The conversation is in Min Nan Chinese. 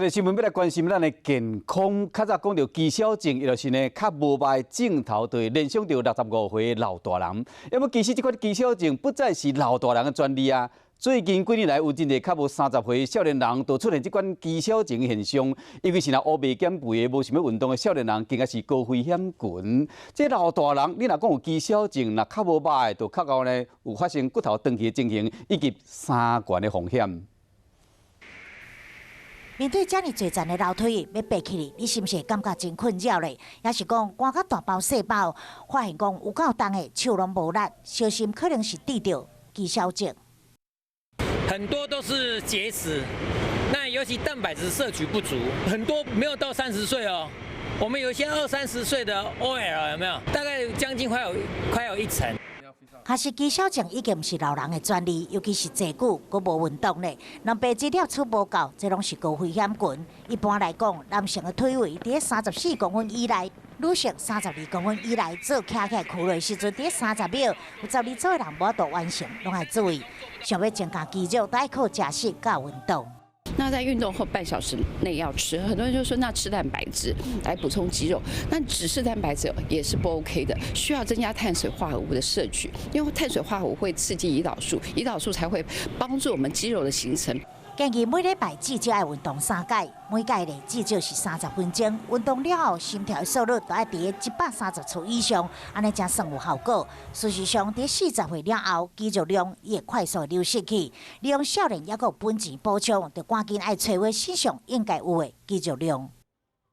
這個新聞欲來關心咱的健康，較早講著肌少症，伊就是呢較無肉症頭，就會聯想著65歲老大人。毋過其實這款肌少症不再是老大人的專利啊。最近幾年來，有真濟較無30歲少年人都出現這款肌少症現象，尤其是若烏白減肥的、無啥物運動的少年人，更加是高危險群。這老大人，你若講有肌少症，若較無肉的，就較𠢕呢有發生骨頭斷去的情形，以及三懸的風險。面對遮爾濟層的樓梯，欲爬起來，你是毋是會感覺真困擾咧？抑是講汗甲大包細包，發現講有夠重的手攏無力，小心可能是得著肌少症。很多都是節食，那尤其蛋白質攝取不足，很多沒有到三十歲哦。我們有些二三十歲的 OL 有沒有？大概將近快有一成。其實肌少症已經毋是老人的專利，尤其是坐久閣無運動咧，蛋白質攝取無夠，這攏是高危險群。一般來講，男性的腿圍佇34公分以內，女性32公分以內，做徛起來屈落時陣佇30秒，有12組的人無法度完成，攏愛注意。想欲增加肌肉，都愛靠食食佮運動。那在運動後半小時內要吃，很多人就說那吃蛋白質來補充肌肉，那只是蛋白質也是不 OK 的，需要增加碳水化合物的攝取，因為碳水化合物會刺激胰島素，胰島素才會幫助我們肌肉的形成。建議每禮拜至少愛運動三擺，每擺咧至少是30分鐘。運動了後，心跳的速率都愛佇130次以上，按呢才算有效果。事實上，佇40歲了後，肌肉量伊會快速流失去。利用少年猶閣有本錢補充，就趕緊愛揣回身上應該有的肌肉量。